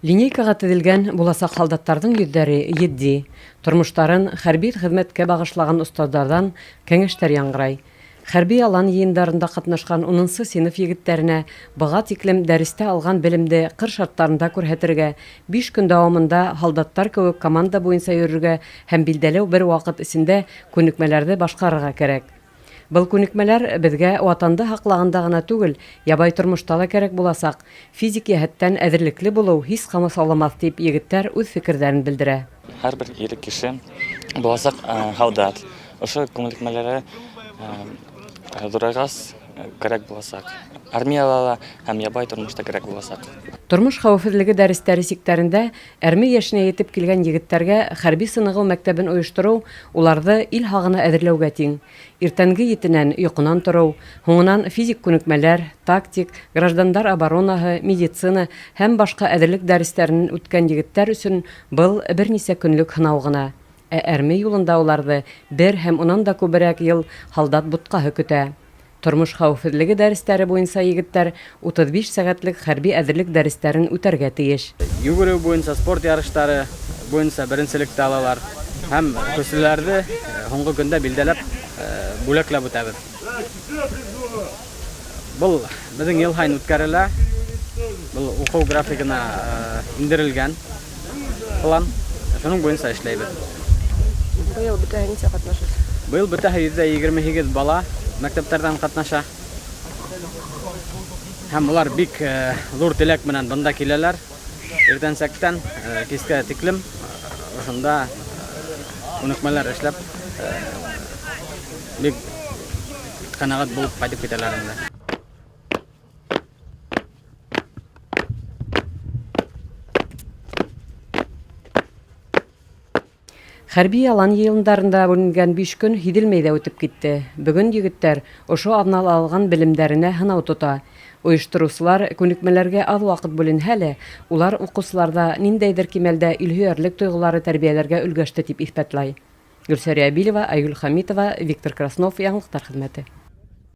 Линейкаға теҙелгән буласаҡ һалдаттарҙың йөҙҙәре етди. Тормоштарын хәрби хеҙмәткә бағышлаған остаздарҙан кәңәштәр яңғырай. Хәрби алан йыйындарында ҡатнашҡан унынсы синыф егеттәренә быға тиклем дәрестә алған белемде ҡыр шарттарында күрһәтергә, биш көн дауамында һалдаттар кеүек команда буйынса йөрөргә һәм билдәле бер ваҡыт эсендә күнекмәләрҙе башҡарырға кәрәк. Был күнекмәләр беҙгә Ватанды һаҡлағанда ғына түгел, ябай тормошта ла кәрәк буласаҡ. Физик йәһәттән әҙерлекле булыу һис ҡамасауламаҫ, тип егеттәр үҙ фекерҙәрен белдерә. Һәр бер ир кеше буласаҡ һалдат. Ошо күнекмәләре ҙурайғас кәрәк буласаҡ. Армияла ла һәм ябай тормошта кәрәк буласаҡ. Тормош хәүефһеҙлеге дәрестәре сиктәрендә әрме йәшенә етеп килгән егеттәргә хәрби сыныгыу мәктәбен ойоштороу уларҙы ил һағына әҙерләүгә тиң. Иртәнге етенән йоҡонан тороу, һуңынан физик күнекмәләр, тактик, граждандар оборонаһы, медицина һәм башҡа әҙерлек дәрестәрен үткән егеттәр өсөн был бер нисә көнлөк һынау ғына. Ә әрме юлында уларҙы бер һәм унан да күберәк йыл һалдат бутҡаһы көтә. Тормош хәүефһеҙлеге дәрестәре буйынса егеттәр 35 сәғәтлек хәрби әҙерлек дәрестәрен үтәргә тейеш. Йүгереү буйынса спорт ярыштары буйынса беренселекте алалар һәм көслөләрҙе һуңғы көндә билдәләп бүләкләп үтәбеҙ. Был беҙҙең йыл һайын үткәрелә. Был уҡыу графигына индерелгән план. Шуның буйынса эшләйбеҙ. Быйыл бөтәһе нисә ҡатнаша? Быйыл бөтәһе 128 бала мәктәптәрҙән ҡатнаша. Һәм улар бик ҙур теләк менән бында киләләр. Иртәнсәктән кискә тиклем ошонда күнекмәләр эшләп бик ҡәнәғәт булып ҡайтып китәләр инде. Хәрби алан йыйындарында бүленгән биш көн һиҙелмәй ҙә үтеп китте. Бөгөн егеттәр ошо аҙнала алған белемдәренә һынау тота. Ойоштороусылар күнекмәләргә аҙ ваҡыт бүленһә лә, улар уҡыусыларҙа ниндәйҙер кимәлдә илһөйәрлек тойғолары тәрбиәләргә өлгәште тип иҫбатлай. Гөлсәрия Әбилова, Айгөл Хәмитова, Виктор Краснов, Яңылыҡтар хеҙмәте.